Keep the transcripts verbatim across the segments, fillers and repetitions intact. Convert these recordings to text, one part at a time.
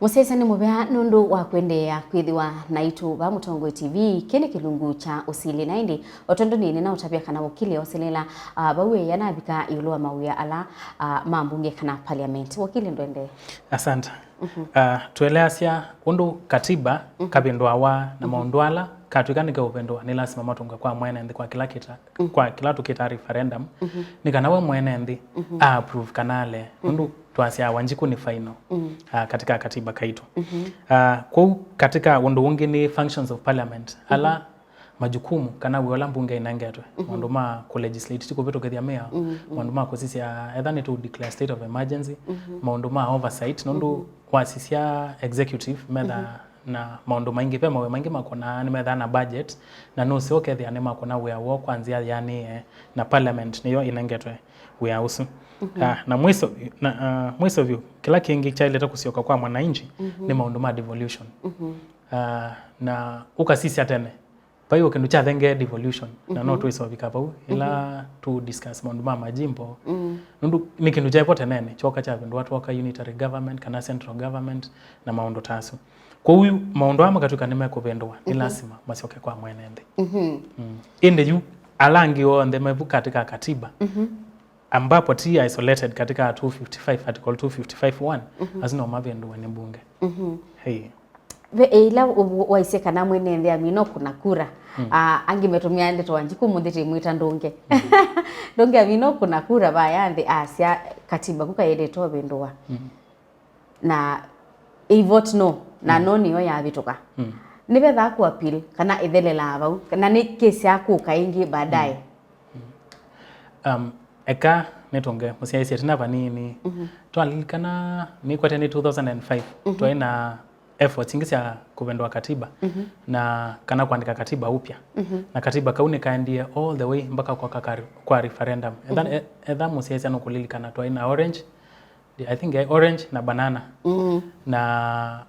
Mũsyaĩĩsya nĩ mũvea nũndũ wa kũendeea kwĩthĩwa naitũ va Mũtongoi T V. Kĩ nĩ kĩlungu kya ũsili, na ĩndĩ o tondũ nĩnĩnaũtavya kana ũkilĩ oselela, ah, vau ĩya navika ĩũlũ wa mawĩa ala, ah, ma mbunge kana parliament. Wakili, ndwendee. Asante. Ah, tũeleasya ũndũ katiba kavĩndũawa na maũndũ ala katw'ĩka nĩkeũvĩndũa, nĩ lasima matũngwe kwa mwene nthĩ kwa kĩla kĩta, kwa kĩla tũkĩtaa referendum, nĩ kana we mwene nthĩ a approve kana ale. Ũndũ twasya Wanjiku nĩ final, ah, katika katiba kaitũ. Ah, kwoou katika ũndũ ũngĩ nĩ functions of parliament, ala majukumu kana wĩa ũla mbunge ĩnengetwe, maũndũ ma kũlegislate, ti kũvĩtũkĩthya mĩao, maũndũ ma kũsisya etha nĩ tũ declare state of emergency, maũndũ ma oversight, nũndũ wasisya executive metha na maũndũ maingĩ, ve mawĩa maingĩ makonaa, nĩmethaa na budget, na nũseo ũkethĩa nĩmakona wĩa woo kwa nzĩa yanĩe, na parliament nĩyo ĩnengetwe wĩa ũsu. Ah, na mwiso, na, ah, mwiso vyũ, kĩla kĩngĩ kyaĩlĩte kũsyoka kwa mwananchi nĩ maũndũ ma devolution. Ah, na ũkasisya tene, vai o kĩndũ kyathengee devolution, na no twĩsovika vau ĩla tu discuss maũndũ ma majimbo. Nũndũ nĩ kĩndũ kyaĩ vo tenene, kyoka kyavĩndũa, twoka unitary government kana central government na maũndũ ta asu. Kwoou maũndũ aa makatw'ĩka nĩmekũvĩndũa, nĩ lasima masyoke kwa mwene nthĩ. Mm. Ĩndĩ yu ala angĩ onthe me vu katika katiba, ambapo ti isolated katika two fifty-five, article two fifty-five one, asu no mavĩndũe nĩ mbunge. Hey. Ve ĩla u-, u-, waisye kana mwene nthĩ amina ũkũna kura, ah, angĩ metũmĩa ndeto Wanjiku ũmũnthĩ tĩmwĩta ndũnge. Ndũnge amina ũkũna kura vaya nthĩ asya katiba ku kaĩlĩte ũvĩndũa. Na ĩ vote no, na no nĩyo yavĩtũka. Nĩvethaa ku appeal kana ĩthelelaa vau, na nĩ case ya kũka ĩngĩ baadaye. Um, eka nĩtũnge mũsyaĩĩsya ĩtina vanini. Twalilikana nĩkwete nĩ two thousand and five, twaĩ na efforts ingĩ sya kũvĩndũa katiba na kana kũandĩka katiba upya. Na katiba kau nĩkaendie all the way mpaka kwa, kwa, kwa referendum. Etha, e-, etha mũsyaĩĩsya nũkũlilikana, twaĩ na orange, I think, eh, orange na banana. Na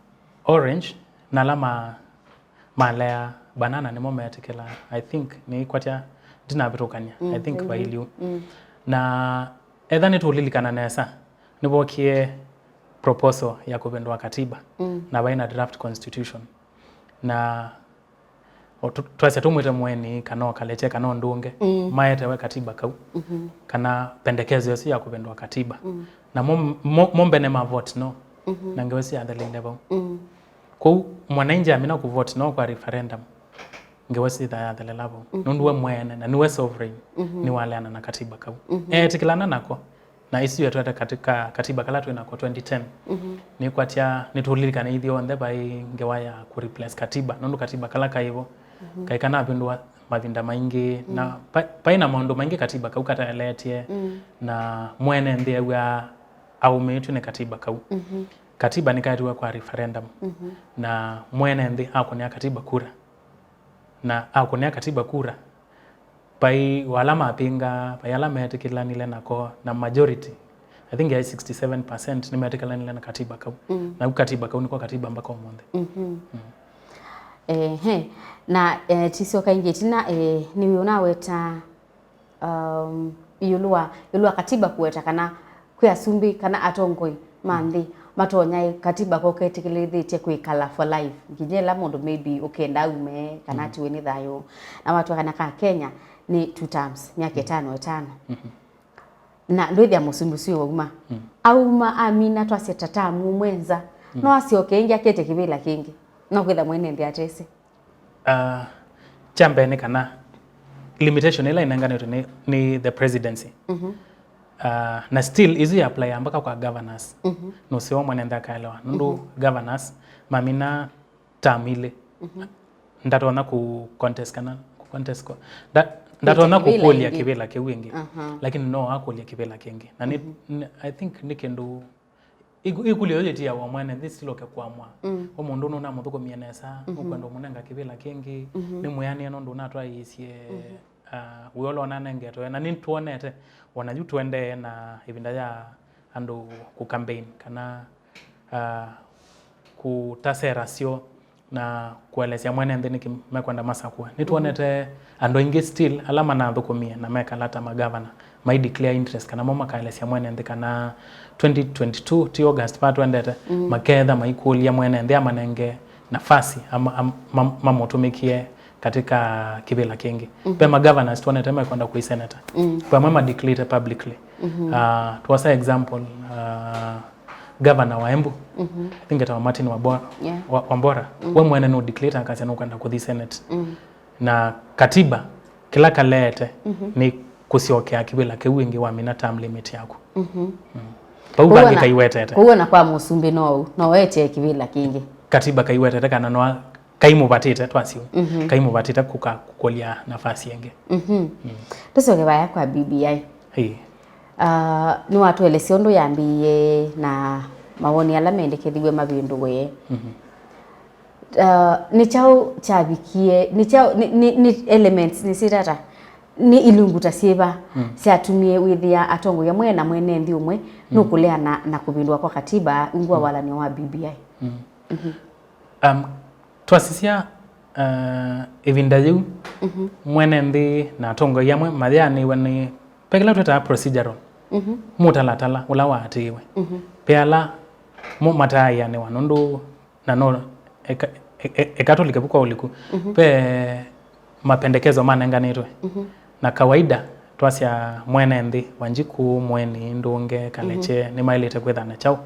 orange na ala ma-, malea banana nĩmo meetĩkĩla, I think, nĩikwatya ndinavĩtũkany'a, I think vailiu. Na etha nĩtũũlilikana nesa, nĩvokie proposal ya kũvĩndũa katiba, na vai na draft constitution. Na o tu-, twasya tũmwĩte mũeni kana ũkalekye kana ũndũ ũngĩ, maetewe katiba kau, kana pendekezo ĩsu ya kũvĩndũa katiba. Na mo, mo, mo mbene ma vote no, na ngewa ĩsu yatheleile vau. Kwoou mwananchi amina kũvote no kwa referendum, ngewa ĩsu yĩthaa yathelela vau. Nũndũ we mwene, na nĩwe sovereign, nĩwaleana na katiba kau. Eetĩkĩlana nako, na ĩsu yetwete katika katiba kala twĩ nako twenty ten. Nĩkwatya nĩtũlilikana ithyonthe vai ngewa ya kũreplace katiba, nũndũ katiba kala kaĩ vo, kaĩ kanavĩndũa mavinda maingĩ, na va-, vai na maũndũ maingĩ katiba kau kataeleetye, na mwene nthĩ ew'aa aũmĩĩtw'e nĩ katiba kau. Katiba nĩkaetiwe kwa referendum, na mwene nthĩ akũnĩa katiba kura, na akũnĩa katiba kura, vai o ala mapinga, vai ala meetĩkĩlanile nako, na majority, I think yaĩ sixty-seven percent nĩmeetĩkĩlanile na katiba kau. Na u katiba kau nĩko katiba mpaka ũmũnthĩ. Ehe. Na, eh, tisyoka ĩngĩ ĩtina, eh, nĩwĩ ũnaweta, um, ĩũlũ wa, ĩũlũ wa katiba kũweta kana kwĩ asumbĩ kana atongoi ma nthĩ matonya ĩ katiba ko ketĩkĩlĩthĩtye kwĩkala for life, nginya ĩla mũndũ maybe ũkenda aume kana atiwe nĩ thayũ. Na watw'a kana ka Kenya nĩ two terms, myaka ĩtano ĩtano. Na ndwĩthĩa mũsumbĩ ũsu wauma. Auma amina twasya ta tamu ũmwe nza. No asyoke ĩngĩ akete kĩvĩla kĩngĩ. No kwĩtha mwene nthĩ atesĩ. Ah, kya mbee nĩ kana limitation ĩla ĩnenganĩtwe nĩ, nĩ the presidency. Ah, na still ĩsu ya apply mpaka kwa governors. Nũseo mwene nthĩ akaelewa. Nũndũ governors mamina term ilĩ. Ndatonya ku contest kana ku contest ko. Nda-, ndatonya kũkũlya kĩvĩla kĩu ĩngĩ. Lakini no akũlya kĩvĩla kĩngĩ. Na nĩ, nĩ, I think nĩ kĩndũ Ĩku-, ĩkũlyo yĩu yĩtiawa mwene nthĩ still ũke kũamũa. O mũndũ nũnamũthũkũmie nesa, nũkwenda ũmũnenga kĩvĩla kĩngĩ, nĩ mwĩanĩe nũndũ ũnatwaĩĩsye, ah, wĩa ũla ũnanengetwe. Na nĩtwonete, o na yu tũendee na ĩvinda ya andũ kũ campaign kana, ah, kũta sera syoo na kũelesya mwene nthĩ nĩkĩ mekwenda masakũe. Nĩtwonete andũ aingĩ still ala manathũkũmie na mekala ta magavana. mai declare interest kana mo makaelesya mwene nthĩ kana twenty twenty-two, ti August va twendete, mm, maketha maikũlya mwene nthĩ amanenge nafasi ama, am, mam, mamũtũmĩkie katika kĩvĩla kĩngĩ. Mhm. Ve ma governors twonete mekwenda kwĩ senator. Mm. Vamwe ma declare publicly. Mhm. Uh, twosa example, uh, governor wa Embu, mhm, I think etawa Martin Wabo-, yeah, Wa-, Wambora. Mm. We mwene nũ declare akasya nũkwenda kũthi senate. Mm. Na katiba, kĩla kaleete, mhm, nĩ kũsyokea kĩvĩla kĩu ĩngĩ wamina term limit yaku. Mhm. Mm. Vau vangĩ kaiwetete. Kwoou ona kwa mũsumbĩ no ũu, no wetee kĩvĩla kĩngĩ. Katiba kaiwetete kana no a-, kaimũvatĩte twasyo. Mhm. Kaimũvatĩte kũka kũkũlya nafasi ĩngĩ. Mhm. Mm. Tũsyoke vaya kwa B B I. Ĩĩ. Ah, nĩwatũelesya ũndũ yambĩĩe na mawoni ala mendekethiw'e mavĩndũwe. Mhm. Uh, nĩ kyaũ kyavikie, nĩ kyaũ, nĩ, nĩ, nĩ elements, nĩ syĩtata, nĩ ilungu ta syĩva, mm, syatumie wĩthĩa atongoi amwe na mwene nthĩ ũmwe, mm, nũkũleana na kũvĩndũa kwa katiba ungu wa, mm, walan'yo wa B B I? Mm. Mhm. Um, twasisya, uh, ĩvinda yĩu, mhm, mwene nthĩ na atongoi amwe mayaanĩiwe nĩ, ve kĩla twĩtaa procedural, mhm, mũtalatala ũla waatĩĩwe. Mhm. Ve ala mo mataaĩanĩwa nũndũ na no eka, e, e, eka tũlike vu kwa ũliku. Mhm. Ve mapendekezo manenganĩtwe. Mhm. Na kawaida twasya mwene nthĩ, Wanjiku, Mũeni, Ndunge, Kalekye, mhm, nĩmaĩlĩte kwĩtha na kyaũ,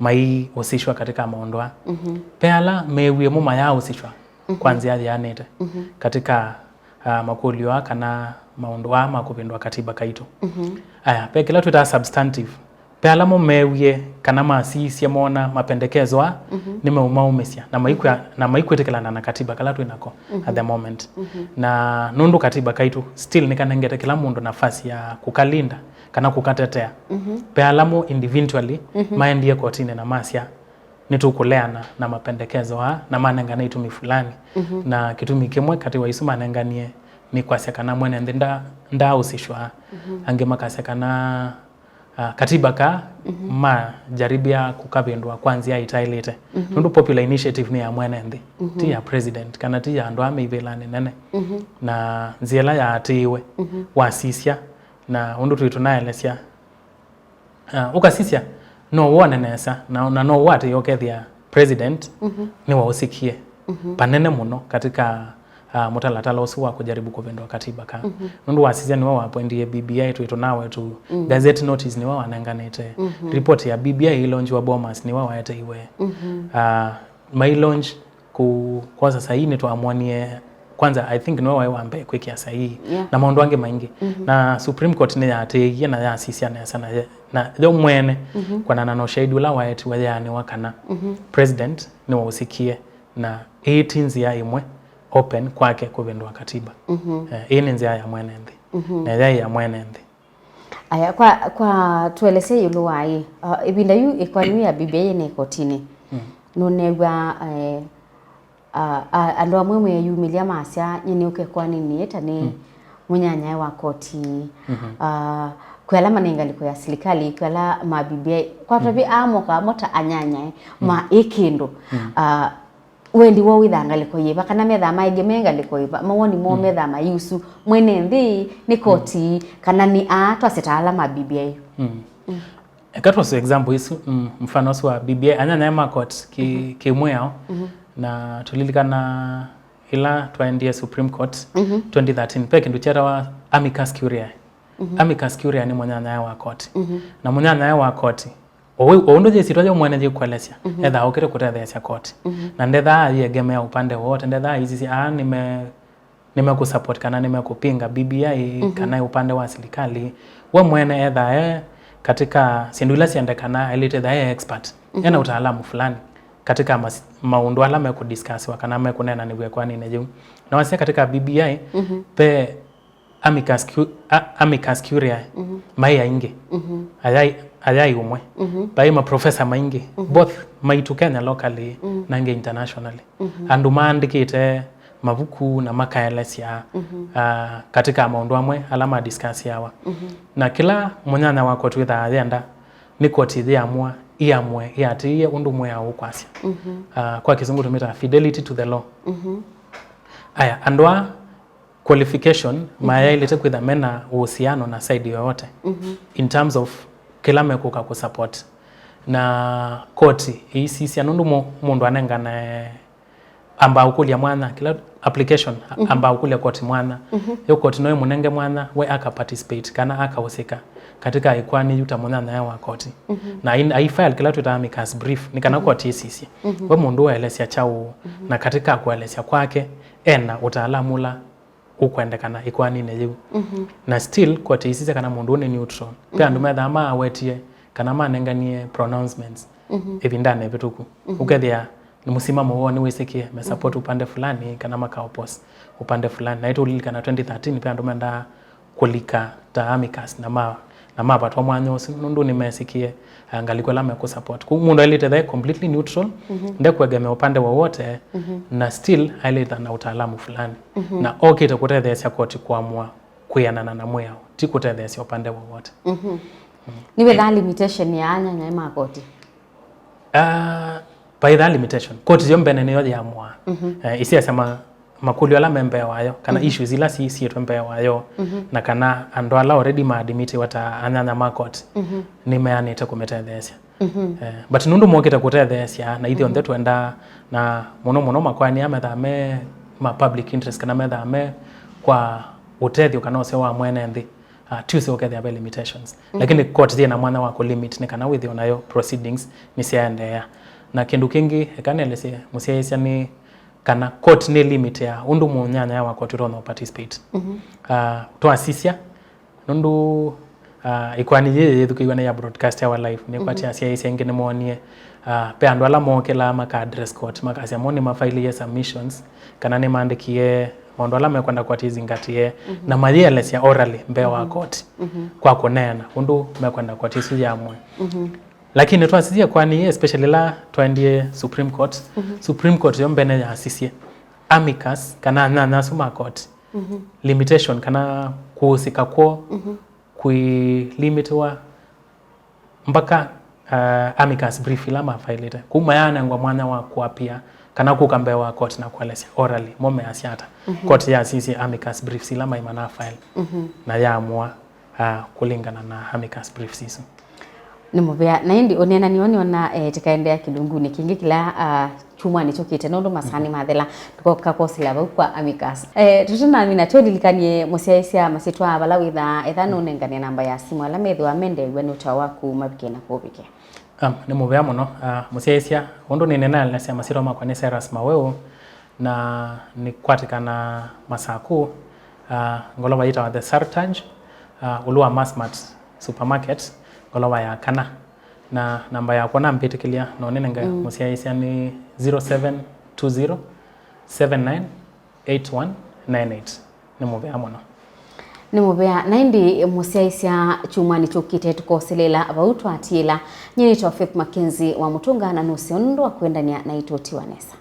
maiusishwa katika maũndũ aa. Mhm. Ve ala meewie mo mayausishwa, mhm, kwa nzĩa yĩanĩte, mhm, katika ah, makũlyo aa kana maũndũ aa ma kũvĩndũa katiba kaitũ. Mhm. Aya, ve kĩla twĩtaa substantive. Ve ala mo meewie kana masisye moona mapendekezo aa, mhm, nĩmeũmaũmĩsya na maikwĩa-, mhm, na maikwĩtĩkĩlana na katiba kala twĩ nako, mhm, at the moment. Mhm. Na nũndũ katiba kaitũ still nĩkanengete kĩla mũndũ nafasi ya kũkalinda kana kũkatetea. Mhm. Ve ala mo individually, mhm, maendie kotinĩ na masya, nĩtũkũleana na mapendekezo aa na manengane itumi fulani. Mhm. Na kĩtumi kĩmwe katĩ wa isu manenganie nĩ kwasya kana mwene nthĩ nda-, ndaausishwa. Mhm. Angĩ makasya kana, ah, katiba ka, mhm, majaribia kũkavĩndũa kwa nzĩa ĩtaĩlĩte. Mhm. Nũndũ popular initiative nĩ ya mwene nthĩ, mhm, ti ya president, kana ti ya andũ aa me ivĩlanĩ nene. Mhm. Na nzĩa ĩla yaatĩĩwe, mhm, wasisya na ũndũ twĩ tũnaelesya, ah, ũkasisya, no wone nesa, na, na no ũatĩĩe ũkethĩa president, mhm, nĩwaũsikie, mhm, vanene mũno katika, ah, mũtalatala ũsu wa kũjaribu kũvĩndũa katiba ka. Mhm. Nũndũ wasisya nĩwe waappointie B B I, twĩ tũnawetu, mm, gazette notice nĩwe wanenganĩte, mhm, report ya B B I ĩilonjiwa Bomas nĩwe waeteiwe. Mhm. Ah, mai launch ku-, kwosa sahihi nĩtwamwonie, kwanza, I think nĩwe waĩ wa mbee kwĩkĩa sahihi, yeah, na maũndũ angĩ maingĩ. Mhm. Na Supreme Court nĩyaatĩĩie na yasisya nesa na ye-, na yo mwene, mhm, kwanana na ũshahidi ũla waetiwe yeanĩwa kana, mhm, president nĩwaũsikie na ĩĩ ti nzĩa ĩmwe open kwake kũvĩndũa katiba. Mhm. Eh, ĩĩ nĩ nzĩa ya mwene nthĩ. Mhm. Na yaĩ ya mwene nthĩ. Aya, kwa, kwa tũelesye ĩũlũ wa ĩ, uh, ĩvinda yu ĩkoani ya B B I yĩna ĩkotinĩ, mm, nũneew'a, eh, uh, a-, andũ amwe meyumĩlya masya, nyie nĩũka ĩkoaninĩ, ta nĩ, mm, mũnyanyae wa koti, mhm, uh, kwĩ ala mane ngalĩko ya silikalĩ, kwĩ ala ma B B I. Kwa tũvi, mm, aa mokaa mo ta anyanyae, mm, ma ĩ kĩndũ. Mm. Uh, wendi woo wĩthaa ngalĩko yĩva, kana methaa maĩngĩ me ngalĩko yĩva, mawoni moo, mm, methaa maiusu mwene nthĩ, nĩ koti, mm, kana nĩ aa twasye ta ala ma B B I? Mm. Mm. Eka twose example isu, mm, mfano ũsu wa B B I, anyanyae ma court ki-, mhm, kĩmwĩao, mhm, na tũlilikana ĩla twaendie Supreme Court, mhm, twenty thirteen, ve kĩndũ kyetawa amicus curiae. Mhm. Amicus curiae nĩ mũnyanyae wa court. Mhm. Na mũnyanyae wa court, o wĩ-, o ũndũ yĩsitwa yo mwene yĩkũelesya, mhm, ethaa ũkĩte kũtetheesya court. Mhm. Na ndethaa ayĩegemea upande wowote, ndethaa aisisya, "Aa, nĩme-, nĩmekũsupport kana nĩmekũpinga B B I, mhm, kana upande wa silikalĩ." We mwene ethaa e katika syĩndũ ila syendekanaa, ailĩte ethaa e expert. Mhm. Ena ũtaalamu fulani katika mas-, maũndũ ala mekũdiscussiwa kana mekũneenanĩw'a ĩkoaninĩ yĩu. Na wasya katika B B I, mhm, ve amicus cu-, a-, amicus curiae, mhm, maĩ aingĩ. Mhm. Ayai, ayai ũmwe. Mhm. Vaĩ maprofesa maingĩ, mhm, both maitũ Kenya locally, mhm, na angĩ internationally. Mhm. Andũ maandĩkĩte mavuku na makaelesya, mhm, ah, katika maũndũ amwe ala madiscussiawa. Mhm. Na kĩla mũnyanya wa koti wĩthaa ayenda nĩ koti yĩamũa, ĩamũe, ĩatĩĩe ũndũ mwĩao ũkwasya. Mhm. Ah, kwa Kĩsũngũ tũmĩtaa fidelity to the law. Mhm. Aya, andũ aa qualification, mayaĩlĩte kwĩtha mena uhusiano na side yoyote in terms of kĩla mekũka kũsupport. Na koti ĩisisya nũndũ mũ- mũndũ anengane, ambaa ũkũlya mwanya kĩla application, ambaa ũkũlya koti mwanya. Yo koti no ĩmũnenge mwanya we aka participate kana akausika katika ĩkoani yu ta mũnyanyae wa koti. Na ai- ai file kĩla twĩtaa amicus brief nĩ kana koti ĩsisye we mũndũ waelesya kyaũ, na katika kũelesya kwake ena ũtaalamu ũla ũkwendekana ĩkoaninĩ yĩu. Na still koti ĩisisya kana mũndũ ũũ nĩ neutral. Ve andũ methaa mawetie kana manenganie pronouncements ĩvindanĩ ĩvĩtũku. Ũkethĩa nĩ mũsimamo woo nĩwĩsĩkĩe, me support upande fulani kana maka oppose upande fulani. Na ĩtũlilikana twenty thirteen ve andũ mendaa kũlika ta amicus na ma na mavatwa mwanya ũsu nũndũ nĩmesĩkĩe, ah, ngalĩko ĩla mekũsupport. Kwoou mũndũ aĩlĩte the completely neutral, ndekũegemea upande wowote, na still aĩlĩte na ũtaalamu fulani. Na okĩte kũtetheesya koti kũamũa kwĩanana na mwĩao, ti kũtetheesya upande wowote. Nĩwĩthaa limitation ya anyanyae ma koti? Ah, vaithaa limitation. Koti yo mbene nĩyo yĩamũaa. Eh, ĩsiasya ma- makũlyo ala me mbee wayo, kana issues ila si- siĩtwe mbee wayo, na kana andũ ala already maadmitiwa ta anyanya ma koti nĩmeanĩte kũmĩtetheesya. Eh, but nũndũ mokĩte kũtetheesya, na ithyonthe twendaa, na mũno mũno makoani aa methaa me ma public interest, kana methaa me kwa ũtethyo kana ũseo wa mwene nthĩ, uh, Tuesday ũkethĩa ve limitations. Lakini court yĩ na mwanya wa kũlimit nĩ kana wĩthĩwe nayo proceedings nĩsyaendeea. Na kĩndũ kĩngĩ, eka nĩelesye mũsyaĩĩsya nĩ kana court nĩ limit ya ũndũ mũnyanya wa court ũtonya participate. Uh, twasisya, nũndũ, uh, ĩkoani yĩĩ yĩthukĩĩw'a nĩ ya broadcast our life, nĩkwatĩ asyaĩĩsya aingĩ nĩmoonie, uh, ve andũ ala mookĩlaa maka address court, makasya mo nĩmafailĩie submissions, kana nĩmaandĩkie maũndũ ala mekwenda koti ĩzingatie, na mayĩelesya orally mbee wa koti kwa kũneena ũndũ mekwenda koti ĩsu yamũe. Lakini twasisye ĩkoani yĩĩ, especially ĩla twaendie Supreme Court, Supreme Court yo mbene yasisye amicus kana anyanya asu ma koti limitation kana kũusĩka kwoo kwĩlimitiwa mpaka, uh, amicus brief ila mafailĩte. Kwoou mayaanengwa mwanya wa kũapia kana kũka mbee wa court na kũelesya orally mo measya ata. Court yasisye amicus briefs ila maima na file na yaamũa, uh, kũlingana na amicus briefs isu. Nĩ mũvea. Na ĩndĩ ũneenani ũũ nĩona, eh, tĩkaendeea kĩlungunĩ kĩngĩ kĩla, ah, kyumwanĩ kyũkĩte, nũndũ masaa nĩmathela, tũkoka kwosela vau kwa amicus. Eh, tũtanamina, twĩlilikany'e mũsyaĩĩsya masyĩtwa vala wĩthaa, etha nũnengane namba ya simũ ala methĩwa mendeew'a nĩ ũtao waku mavike na kũũvikĩa. Um, nĩ mũvea mũno. Ah, mũsyaĩĩsya, ũndũ nĩnĩnaelesya masyĩtwa makwa nĩ Cyrus Maweu, na nĩkwatĩkana Masaku, ah, ngolova yĩtawa The Sartaj, ah, ũlũ wa Massmart Supermarket, ngolova ya kana. Na namba yakwa nambĩtĩkĩlya no nĩnenge mũsyaĩĩsya nĩ zero seven two zero seven nine eight one nine eight. Nĩ mũvea mũno. Nĩ mũvea. Na ĩndĩ mũsyaĩĩsya, kyumwanĩ kyũkĩte tũkosilĩla vau twatiĩla. Nyie nĩtawa Faith Mackenzie wa Mũtũnga, na nũseo nũndũ wa kwendany'a naitũ tiwa nesa.